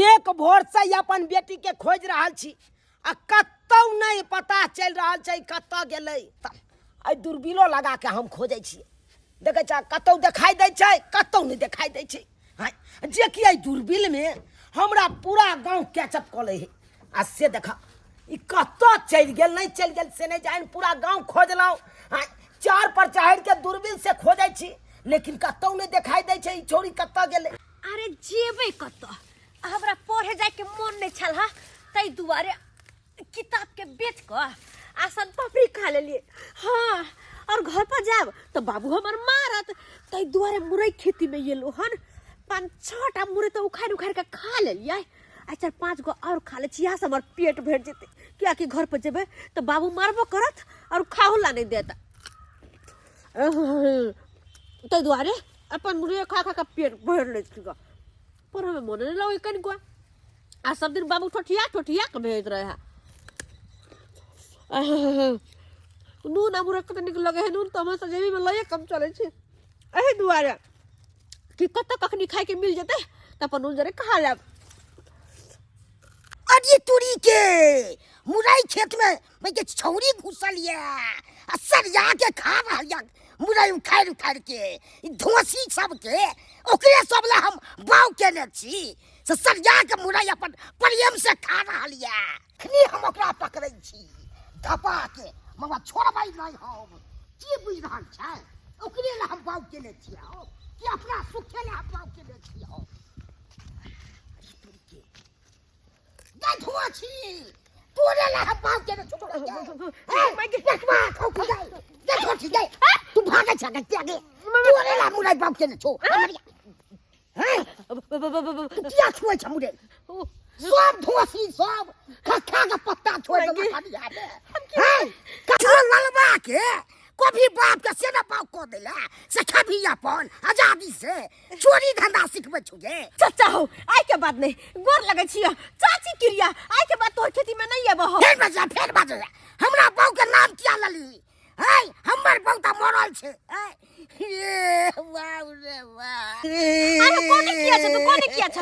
एक भोर से ही अपन बेटी के खोजि रहल छी आ कतौ नहि पता चलि रहल छै कतऽ गेलै। तऽ एहि दूरबीनो लगा के हम खोजै छियै, देखै छ कतौ देखाइ दै छै, कतौ नहि देखाइ दै छै। हँ, जे कि एहि दूरबीनमे हमरा पूरा गाँव कैचअप कऽ लै है। आ से देख ई कतऽ चलि गेल, नहि चलि गेल से नहि जानि। पूरा गाँव खोजलहुँ, हँ, चार पर चढ़ि के दूरबीन से खोजै छी, लेकिन कतौ नहि देखाइ दै छै। ई छौड़ी कतऽ गेलै? अरे जेबै कतऽ, हमरा पढ़े जायके मन नहि छल हा, ताहि दुआरे किताबके बेच कऽ आ सन पापड़ी खा लेलियै। हाँ, और घर पर जायब तऽ बाबू हमर मारत, ताहि दुआरे मुरई खेतीमे एलहुँ हन। पाँच छः टा मुरई तऽ उखाड़ि उखाड़ि कऽ खा लेलियै, आ चारि पाँच गो और खा लै छी, इएहसँ हमर पेट भरि जेतै। कियाकि घर पर जेबै तऽ बाबू मारबो करत और खाहो ला नहि देत, ताहि दुआरे अपन मुरई खा खा कऽ पेट भरि लै छी। पढ़ऽमे मोने नहि लगै कनिको, आ सब दिन बाबू ठोठिया ठोठिया कऽ भेजैत रहै है। नून आ मुरई कते नीक लगै है। नून तऽ हमर जेबीमे लैए कम चलै छै, एहि दुआरे कि कतऽ कखनी खायके मिल जेतै तऽ अपन नून जरे खा लेब। अरे तुरी के मुरई खेत में भाई के छौरी घुसल ये आ सरिया के खा रहल या मुरई उखाड़ि उखाड़ि के। ई धोसी सबके ओकरे सब ला हम बाउ केने छी, से सरिया के मुरई अपन प्रेम से खा रहल ये। खनी हम ओकरा पकड़ै छी धपा के, मगर छोड़बै नहीं हम। की बुझि रहल छै? ओकरे ला हम बाउ केने छी हौ कि अपना सुखे ला हम बाउ केने छी हौ? गै धुआं छी, तोरे ला हम बाउ केने छी तोरा के। ए, देखबा खौ की गै, गै धुआं छी गै, तू भागै छ गै त्यागे, तोरे ला मुरई बाउ केने छौ हमर। हैं, तू किया छुए छ मुरई? सब धोसी सब खखा के पत्ता छोड़ देलक हरिया में। हैं, कछुआ ललबा के कभी बाप के से ना बाप कऽ देला से कभी अपन आजादी से चोरी धंधा सिखबै छौ गे। चाचा हो, आइ के बाद नहीं, गोर लगै छियै चाची क्रिया, आइ के बाद तोहर खेती में नहीं एबो। फेर बजा, फेर बजा, हमरा बहू के नाम किया लली है? हमर बहू तऽ मरल छै। हैं, ये बाप रे बाप। अरे कोने किया छ तू, कोने किया छ?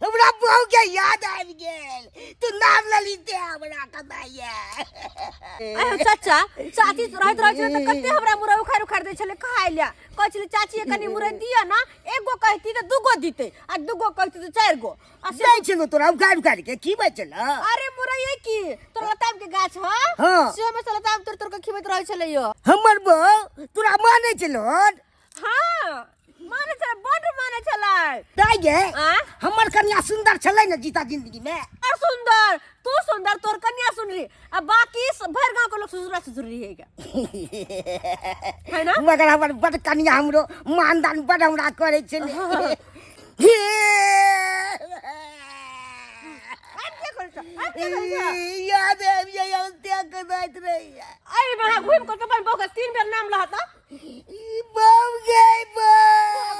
हमरा बहू के याद आबि गेल, तू नाम लली ते हमरा कमाइया। अरे चाचा, चाची रहैत रहै छलै तऽ कते हमरा मुरई उखाड़ि उखाड़ि दै छलै खाय लए। कहै छलै चाची कनि मुरई दिअ ना, एगो कहती तऽ दूगो दितै आ दूगो कहती तऽ चारि गो। आ से दै छलो तोरा उखाड़ि उखाड़ि के खिबै छल? अरे मुरई की तोरा लताम के गाछ ह? हाँ। से में से लताम तोड़ तोड़ के खिबैत रहै छलै यो। हमर बहू तोरा मानै छलो? हाँ, मानै छलै, बड्ड मानै छलै। दाइ गे, आ? हमर कन्या सुंदर छलै ने जीता जिंदगी में? और सुंदर तू, सुंदर तोर कन्या सुनरी आ बाकी भरि गांव के लोग ससुरा ससुरी है है ना। मगर हमर बड कन्या हमरो मानदान बड हमरा करै छलै। हे, आब के करै छ, आब के करै छ? याद आबि जाइए, हम त्याग के जाइत रहियै। एहि में अहाँ घुमि कऽ तऽ अपन बहू के तीन बेर नाम लहत। ई बम गई बम।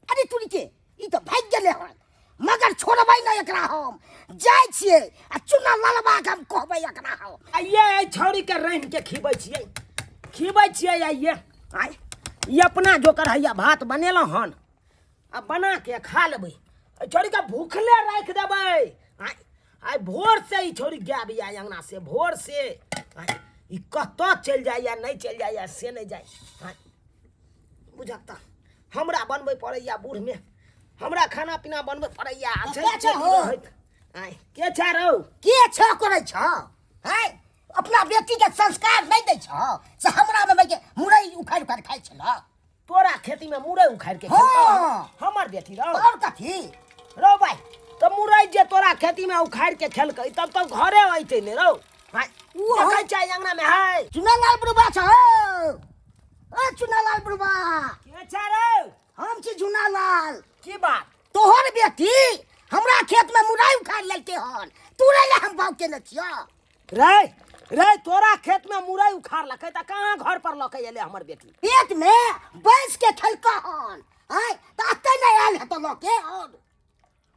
अरे तुरी के ई तऽ भागि गेलै हन, मगर छोड़बै नहि एकरा। हम जाइ छियै आ चुना ललबा के हम कहबै एकरा हम। आइए एहि छौड़ी के रान्हि के खिबै छियै, खिबै छियै आइए। आइ ई अपना जोकर हैया भात बनेलहुँ हन, आ बना के खा लेबै। एहि छौड़ी के भूखले राखि देबै। आइ आइ भोर से ई छौड़ी गायब यऽ अंगना से, भोर से। आइ ई कतऽ चलि जाइए, नहि चलि जाइए से नहि जाइ। आइ बुझक तऽ हमरा बनबै पड़ैया, बूढ़मे हमरा खाना पीना बनबै पड़ैया। के छै हो? आइ के छै रौ? के छ करै छ हैं? अपना बेटी के संस्कार नहीं दै छ से हमरा में के मुरई उखाड़ उखाड़ खाइ छल। तोरा खेती में मुरई उखाड़ के हाँ। खेलकौ हमर बेटी रौ? और कथी रौ भाई? तऽ मुरई जे तोरा खेती में उखाड़ के खेलकै तब तऽ घरे अइतै ने रौ भाई। उ देखै छै अंगना में है। चुनालाल बुढ़बा छ हौ। ए चुनालाल बुढ़बा। के छै रौ? हम छी झुनालाल। की बात? तोहर बेटी हमरा खेत में मुरई उखाड़ लेलकै हन, तोरे ले हम बाउ केने छियौ। रे रे, तोरा खेत में मुरई उखाड़लकै तऽ कहाँ घर पर लऽ के एलै हमर बेटी? पेट में बैस के खेलकै हन। आँय, तऽ एतै नहि आयल हेतौ लऽ के। और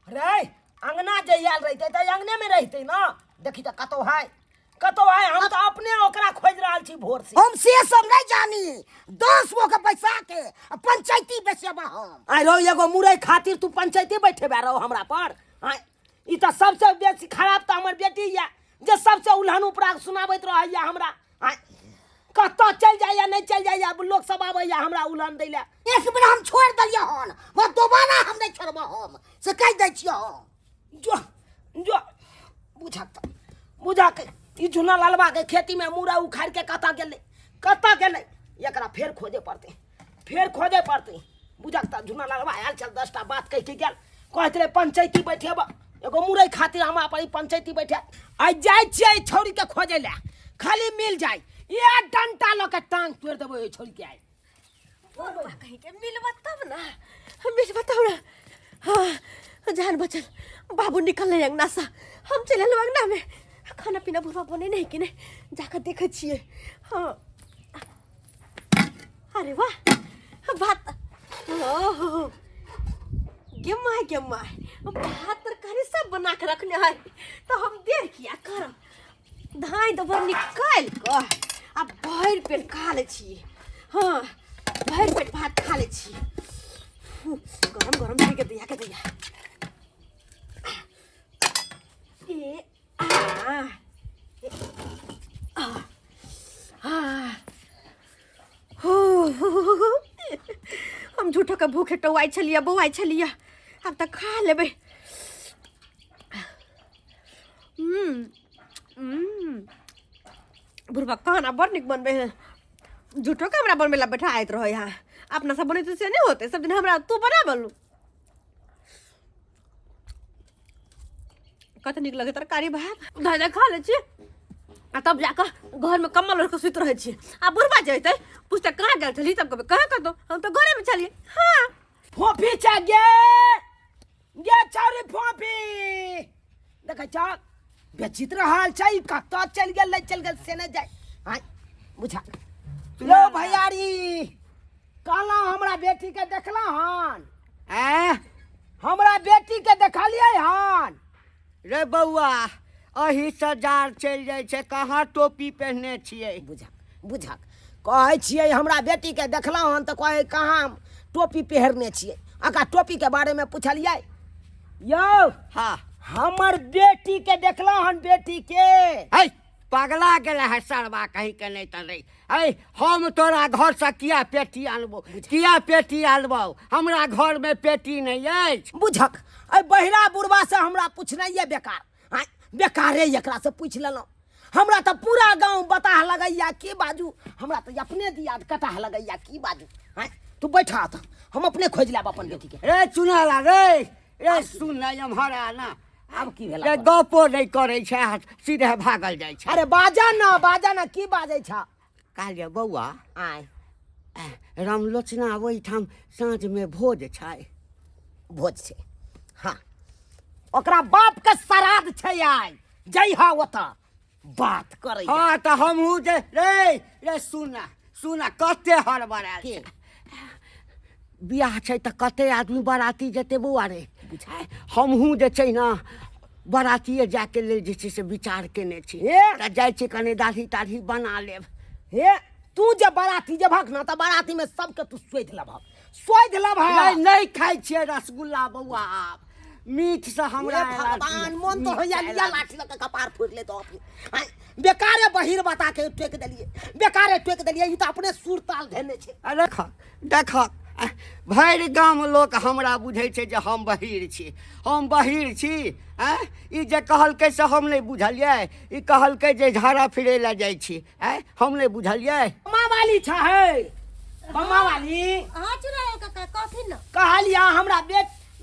रे अंगना जे आयल रहितै तऽ अंगने में रहितै ना। देखी तऽ कतौ है, कतौ आय हम तऽ अपने ओकरा खोजि रहल छी भोर से। हम से सब नहीं जानी, 10 गो के बैसा के आ पंचायती बैसेबा हम। आय रौ, एगो मुरई खातिर तू पंचायती बैठेबा रौ हमरा पर? आय ई तऽ सबसे बेसी खराब तऽ हमर बेटी यऽ जे सबसे उल्हन उपराग सुनाबैत रहैया हमरा। आय कतऽ चलि जाइया नहि चलि जाइया, लोक सब आबैया हमरा उल्हन दै लए। एक बेर हम छोड़ि देलियै हन, वह दोबारा हम नहीं छोड़बो हम, से कहि दै छियै हम। जो जो बुझक तऽ बुझक, ई झुना ललबा के खेती में मुरा उखाड़ के कतऽ गेलै, कतऽ गेलै, एकरा फेर खोजे पड़तै, फेर खोजे पड़तै। बुझक तऽ झुना ललबा आयल छल, 10टा बात कहि के गेल, कहैत रहै पंचायती बैठेब, एगो मुरई खातिर हमरा पर ई पंचायती बैठे। आइ जाइ छियै एहि छौड़ी के खोजै लए, खाली मिल जाय ये डंटा लऽ के टांग तोड़ि देबै ओहि छौड़ी के आइ। बुढ़वा कहीं के मिलबा तब ना, मिलबा तब ना। हाँ जान बचल, बाबू निकल रहे अंगना से, हम चले एलहुँ अंगना में। खाना पीना बुढ़वा बने नहीं कि नहीं, जाकर देखे छिए। हाँ अरे वाह भात, ओहो गे my गे my, भात तरकारी सब बना के रखने है, तो हम देर किया करब, धाइ दबर निकालि कऽ आ भरि पेट खा लै छी। हाँ भरि पेट भात खा लै छी, गरम गरम छै के दैया के दैया। ए आ ए, आ आ हो हो, हो, हो। हम झूठो के भूखे टौआइ छलियै बौआइ छलियै, आब तऽ खा लेबै। बुढ़बा खाना बड़ नीक बनबै है, झूठो के हमरा बनबै लए बैठाइत रहै है, अपना सब बनेतै से नहि होतै, सब दिन हमरा तू बना बनलू। कते नीक लगै तरकारी भात, धऽ धऽ खा लै छी आ तब जाकऽ घरमे कम्बल ओढ़ि कऽ सुति रहै छी। आ बुढ़बा जे अयतै पुछतै कहाँ गेल छली, तब कहबै कहाँ कतौ, हम तऽ घरेमे छलियै। हाँ फोफी छै गे गे छौरी फोफी, देखै छ बेचित रहल छै, ई कतऽ चलि गेल नहि चलि गेल से नहि जाय। आँय बुझा यौ भैयारी, कहलहुँ हमरा बेटीके देखलहुँ हन? आँय? हमरा बेटीके देखलियै हन? रे बौआ, अही से जाड़ चलि जाइ छै, कहाँ टोपी पहिने छियै? बुझक बुझक, कहै छियै हमरा बेटीके देखलहुँ हन तऽ कहै कहाँ टोपी पहिरने छियै। अका टोपीके बारेमे पुछलियै यौ? हाँ। हमर बेटीके देखलहुँ हन बेटीके? है पगला गेल है सरबा कहीं के नहीं तऽ नहीं। है हम तोरा घर से किया पेटी आनबो, किया पेटी आनबो, हमरा घर में पेटी नहीं अछि। बुझक एहि बहिरा बुढ़बा से हमरा पूछनाइए बेकार, आँय बेकारे एकरा से पूछि लेलहुँ। हमरा तऽ पूरा गाँव बताह लगैया की बाजू, हमरा तऽ अपने दियाद कटाह लगैया की बाजू। आँय तू बैठा तऽ हम अपने खोजि लेब अपन बेटीके। रे चुनाला रे, रे सुन ना एम्हर आ ना। आब की भेला? रे गपो नहि करै छै, सीधे भागल जाइ छै। अरे बाजा ना, बाजा ना, की बाजै छ? कहलियै बौआ, आँय रामलोचना ओहिठाम साँझमे भोज छै। भोज छै? हाँ, ओकरा बाप के श्राद्ध छै आइ, जइह ओतऽ बात करै। हाँ तऽ हमहूँ जे रे रे सुन ना, सुन ना, कते हड़बड़ायल की? छै। बियाह छै तऽ कते आदमी बराती जेतै बौआ रे? हमहूँ जे छै ने बरातिए जायके लेल जे छै से विचार केने छी। हे? तऽ जाइ छी कनि दाढ़ी ताढ़ी बना लेब। हे तू जे बराती जेबहक ने तऽ बराती में सबके तू सोधि लेबहक, सोधि लेबहक। नहि नहि खाइ छियै रसगुल्ला बौआ, आब मीठ से हमरा हे एलर्जी भगवान, है। मन तो मीठ होइया से लिया एलर्जी। लाठी लऽ के कपार फोड़ि लेतो अपने। आँय, बेकारे बहिर बता के टोकि देलियै, बेकारे टोकि देलियै, ई तऽ अपने सुर ताल धेने छै। आ देख देख, भरि गाम लोक हमरा बुझै छै जे हम बहिर छी, हम बहिर छी। आँय ई जे कहलकै से हम नहि बुझलियै, ई कहलकै जे झाड़ा फिरै लए जाइ छी, आँय हम नहि बुझलियै। माँ वाली छै, माँ वाली। हाँ चुनाव काका कहथिन ना। कहलिया हमरा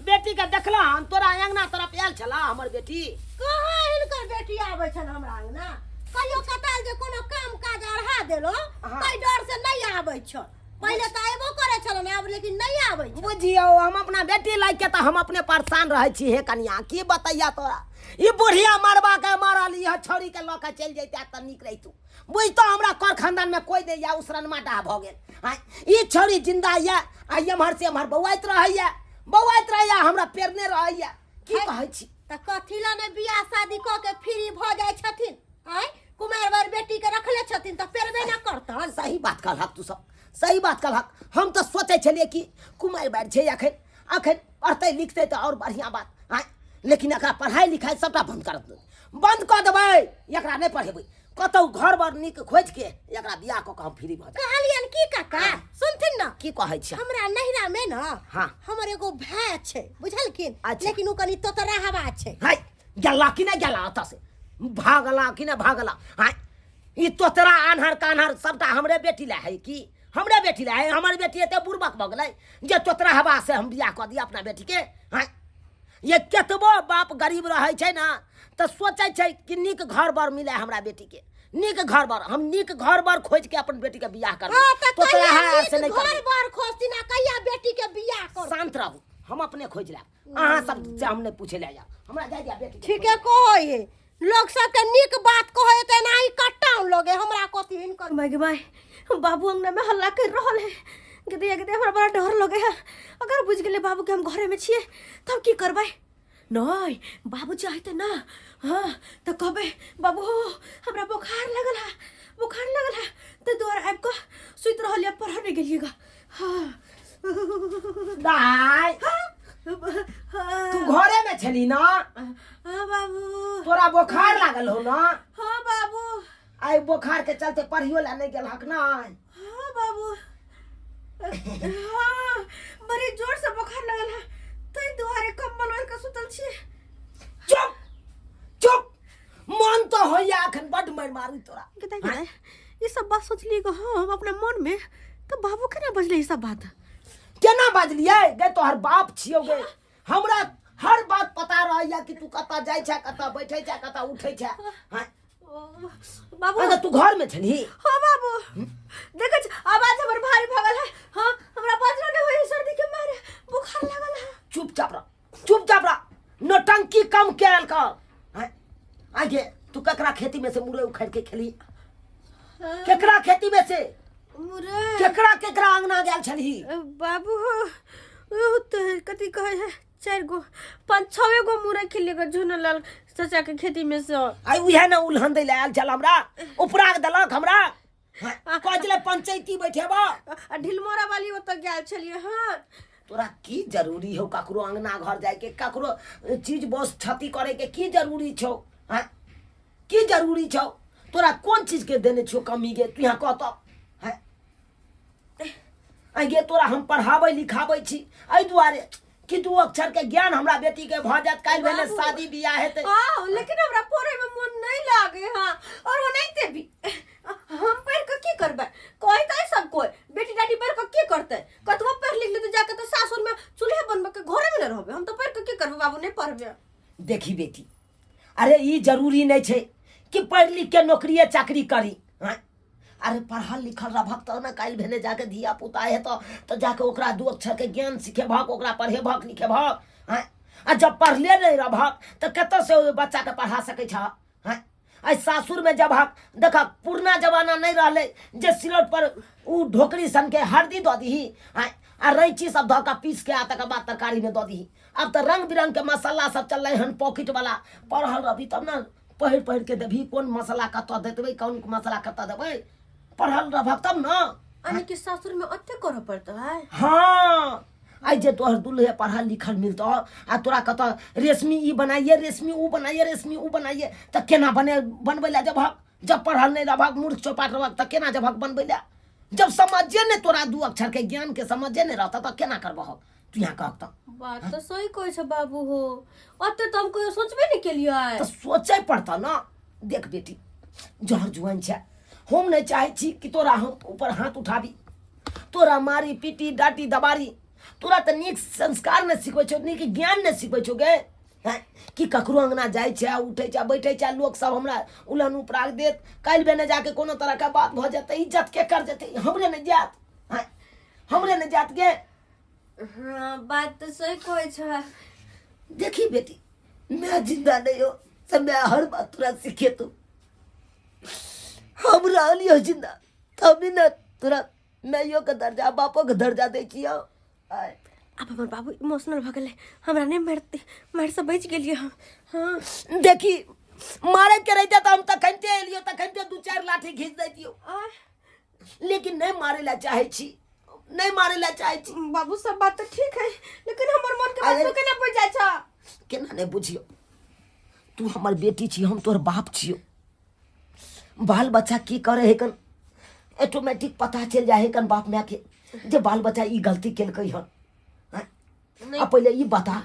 बेटी के देखला हन, तोरा अंगना तरफ आयल छला हमर बेटी? कहाँ हिनकर बेटी आबै छल हमरा अंगना, कहियो कताल जे कोनो काम काज अढ़ा देलो ताहि डर से नहीं आबै छल। पहिले तऽ अयबो करै छल ने, आब लेकिन नहीं आबै छल। बुझियौ हम अपना बेटी लाइक के तऽ हम अपने परेशान रहै छी। हे कनिया की बतैया तोरा, ई बुढ़िया मरबा के मारल इह छौड़ी के लऽ के चलि जैते तऽ नीक रहितू। बुझतो हमरा कर खानदान में कोई नहीं या उसरनमा डाह भऽ गेल। आँय ई छौड़ी जिंदा यऽ आ एम्हर से एम्हर बौआइत रहैया, बौआइत रहैया, हमरा पेरने रहैया। की कहै छी? तऽ कथी लए ने बियाह शादी कऽ के फ्री भऽ जाइ छथिन? आँय कुमार बार बेटी के रखले छथिन तऽ पेरबे ना करतन। सही बात कहलहक तू सब, सही बात कहलहक। हम तऽ सोचै छलियै कि कुमारि बारि छै, अखन अखन पढ़तै लिखतै तऽ आओर बढ़िआँ बात। आँय, लेकिन एकरा पढ़ाइ लिखाइ सबटा बन्द कर देबै, बन्द कऽ देबै, एकरा नहि पढ़ेबै। कतहु घर बर नीक खोजिके एकरा बियाह कऽ कऽ हम फ्री भऽ जायब। कहलियन की काका, सुनथिन ना? की कहै छियै? हमरा नैहरा में ना हाँ। हमर एगो भाय छै, बुझलखिन? अच्छा। लेकिन उ कनी तोतरा हवा छै। हाय, गेला कि नहि गेला ओतऽ से भागला कि नहि भागला? हाय, ई तोतरा आन्हर कान्हर सबटा हमरे बेटी लए है की? हमरे बेटी लए है? हमर बेटी एते बुड़बक भऽ गेलै जे तोतरा हवा से हम बियाह कऽ दिअ अपना बेटीके? हाय, ये केतबो बाप गरीब रहै छै ने तऽ सोचै छै कि नीक घर बर मिले हमरा बेटीके, नीक घर बर, हम नीक घर बर खोजिके अपन बेटीके बियाह करबै। हाँ, तऽ तोतरा कहिया हवा से नीक नहि घर करबै। बर खोजथिन आ कहिया बेटी के बियाह करथिन? शांत रहू, हम अपने खोजि लेब, अहाँ सब से हम नहि पूछे लए जायब। हमरा जाय दिअ बेटी। ठीके कहै है, लोग सबके नीक बात कहै तऽ एनाही कट्टाउन लगे हमरा कथी हिनकर। माय गे माय, बाबू अंगना में हल्ला कर रहल है। गदे गदे, हमरा बड़ा डर लगे है। अगर बुझ गेलै बाबू के हम घरे में छियै तब की करबै? नहीं, बाबू चाहते ना, हाँ तो कहबै बाबू हो हमरा बुखार लगल है, बुखार लगल है, तो दुआर आबि कऽ सुति रहल या पढ़ऽ नहीं गेलिएगा। हाँ। दाय, तू घरे में छली ना? हाँ बाबू। तोरा बुखार लागल हो ना? हाँ बाबू। आइ बुखार के चलते पढ़ियो ला नहीं गेल हक ना? हाँ बाबू, हाँ, बड़ी जोर से बुखार लगल है, तै दुआरे कम्बल ओढ़ के सुतल छी। चुप चुप, मन तो होइया अखन बड मारि मारू तोरा। गदा गदा, ये सब बात सोचलिए गो हम अपना मन में, तो बाबू केना बजले ई सब बात? केना बजलियै गे? तोहर बाप छियौ गे, हमरा हर बात पता रहैया कि तू कतऽ जाइ छै, कतऽ बैठै छै, कतऽ उठै छै। हाँ। बाबू। अच्छा, तू घर में छलही? हाँ बाबू, देखै छी आवाज हमर भारी भऽ गेल है। हाँ, हमरा बजलो नहि होइए, सर्दी के मारे बुखार लागल है। चुपचाप रह, चुपचाप रह, नौटंकी कम कैल कर। हाँ? आगे तू ककरा खेती में से मुरई उखाड़ के खेली? केकरा खेती में से? मुरई। केकरा केकरा अंगना गेल छलही? बाबू हो, ओ तो कथी कहै है, चारि गो पाँच छवे गो मुरई खेलिए गो झुनलाल चाचा के खेती में से। आई उहे ने उलहन दै लए आयल छल हमरा, उपराग देलक हमरा। कहै छलै पंचायती बैठेबा। आ ढिलमोरा वाली ओतऽ गेल छलियै। हाँ। तोरा की जरूरी हौ ककरो अंगना घर जायके, ककरो चीज बस क्षति करे के की जरूरी छौ? हाँ, की जरूरी छौ? तोरा कोन चीज के देने छौ कमी गे? तू यहाँ कहत हैं गे? तोरा हम पढ़ाबै लिखाबै छी एहि दुआरे कि दू अक्षर के ज्ञान हमरा बेटी के भऽ जायत, काल्हि भेले बाबू। शादी बियाह हेतै। हाँ, लेकिन हमरा पढ़े में मन नहीं लागे। हाँ, और ओनाहिते भी हम पढ़ के की करबै? कहते सब कोई बेटी डाटी पढ़ के की करतै, कतबो पढ़ लिख लेतै जाके तो सासुर में चूल्हे बनबे के घरे में न रहबै। हम तो पढ़ के की करबै बाबू, नहीं पढ़बै। देखी बेटी, अरे ई जरूरी नहीं छै कि पढ़ लिख के नौकरिए चाकरी करी। हाँ, अरे पढ़ल लिखल रहबक तब ने काल्हि भेने जाके धिया पुता हेतौ तऽ जाके ओकरा दू अक्षर के ज्ञान सिखेबहक, ओकरा पढ़ेबहक लिखेबहक। हाँ, आ जब पढ़ले नहीं रहबहक तऽ कतऽ से ओहि बच्चाके पढ़ा सकै छह? हाँ, आइ सासुरमे जबहक देखक पुरना जमाना नहीं रहलै जे सिलौट पर उ ढोकरी सनके हरदी दऽ दीही, हाँ, आ रैची सब धऽ कऽ पीस के आ तकर बाद तरकारीमे दऽ दीही। आब तऽ रंग बिरंग के मसाला सब चललै हन पॉकेट वाला। पढ़ल रहबी तब ने पढ़ि पढ़ि के देबही कोन मसाला कतऽ देबै, कोन मसाला कतऽ देबै, पढ़ल रहबक तब ने। यानी कि सासुर में ओते करऽ पड़तै? हाँ, आइ जे तोहर दुल्हे पढ़ल लिखल मिलतौ आ तोरा कतऽ रेशमी ई बनाइए, रेशमी ऊ बनाइए, रेशमी ऊ बनाइए, तऽ केना बने बनबै लए जेबहक? जब पढ़ल नहि रहबहक, मूर्ख चौपाट रहबहक, तऽ केना जेबहक बनबै लए? जब समझे नहि तोरा दू अक्षर के ज्ञान के समझे नहि रहतौ तऽ केना करबहक? तू यहाँ कहक तऽ। बात तऽ सही कहै छै बाबू हो, ओते तऽ हम कहियो सोचबे नहि केलियै। तऽ सोचै पड़तौ ने। देख बेटी, जहर जुआन छै, हम नहि चाहै छी कि तोरा हम ऊपर हाथ उठाबी, तोरा मारी पीटी डांटी दबारी। तोरा तऽ नीक संस्कार नहि सिखबै छौ, नीक ज्ञान नहि सिखबै छौ गे। हैं कि ककरो अंगना जाइ छै, उठै छै, बैठै छै, लोक सब हमरा उलन उपराग देत, काल्हि भेने जाके कोनो तरहके बात भऽ जेतै, इज्जत के कर जेतै? हमरे नहि जायत? हैं, हमरे नहि जायत गे? हाँ, बात तऽ सही कहै छै। देखी बेटी, मैं जिंदा नहीं हो से मैं हर बात तोरा सीखे तू। हम रहलियो जिंदा तभी ने तोरा माइयो के दर्जा बापो के दर्जा दै छियौ। आय। आब हमर बाबू इमोशनल भऽ गेलै, हमरा नहि मारतै, मारिसँ बचि गेलियै हम। हाँ। देखी मारे के रहिते तऽ हम तखनते एलियो, तखनते दू चारि लाठी घीच दैतियो, लेकिन नहि मारे ला चाहै छी, नहि मारे ला चाहै छी। बाबू सब बात तऽ ठीक है, लेकिन हमर मन के बात तू केना बुझ जाइ छ? केना नहि बुझियो, तू हमर बेटी छी, हम तोहर बाप छियो। बाल बच्चा की करे है कन ऑटोमेटिक पता चलि जाइ है कन बाप माय के जे बाल बच्चा ई गलती केलकै हन। आ पहिले ई बता,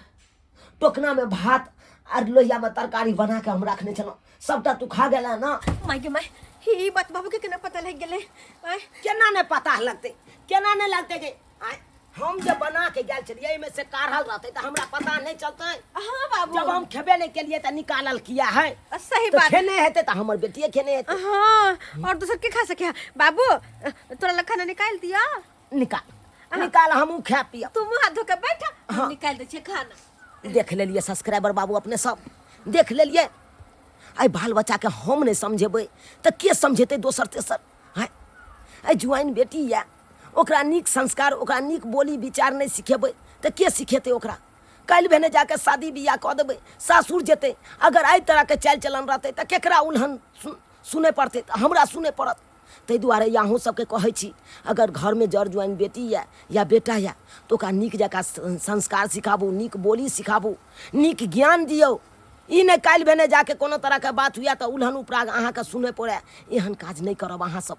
टोकना में भात आर लोहिया में तरकारी बना के हम रखने छलहुँ, सबटा तू खा गेला ना? माय गे माय, ई बात बाबू के केना पता लग गेलै? आँय? केना नहि पता लगतै, केना नहि लगतै गे? आँय, हम जे बना के गेल छलियै एहिमे से काढ़ल रहतै तऽ हमरा पता नहि चलतै? हाँ बाबू। जब हम खेबे नहि केलियै तऽ निकालल किया है? सही तऽ बात। खेने हेतै तऽ हमर बेटिए खेने हेतै। हाँ, और दोसर के खा सके है? बाबू, तोरा लग खाना निकाल दिया? निकाल, निकाल, हमहूँ खाय पियब। तू मुँह हाथ धो के बैठ, हम हाँ। निकाल दै छियै खाना। देख लेलियै सब्सक्राइबर बाबू, अपने सब देख लेलियै। एहि बाल बच्चाके हम नहि समझेबै तऽ के समझेतै दोसर तेसर? आँय, एहि जुआइन बेटी यए, ओकरा नीक संस्कार, ओकरा नीक बोली विचार नहि सिखेबै तऽ के सिखेतै ओकरा? काल्हि भेने जाके शादी बियाह कऽ देबै, सासुर जेतै, अगर एहि तरहके चालि चलन रहतै तऽ केकरा उल्हन सुनय पड़तै? तऽ हमरा सुनय पड़त। ताहि दुआरे अहूँ सबके कहै छी, अगर घरमे जर जुआइन बेटी यए या बेटा यए तऽ ओकरा नीक जकाँ संस्कार सिखाबू, नीक बोली सिखाबू, नीक ज्ञान दियौ। ई नहि काल्हि भेने जाके कोनो तरहके बात हुए तऽ उल्हन उपराग अहाँके सुनय पड़य, एहन काज नहि करब अहाँ सब।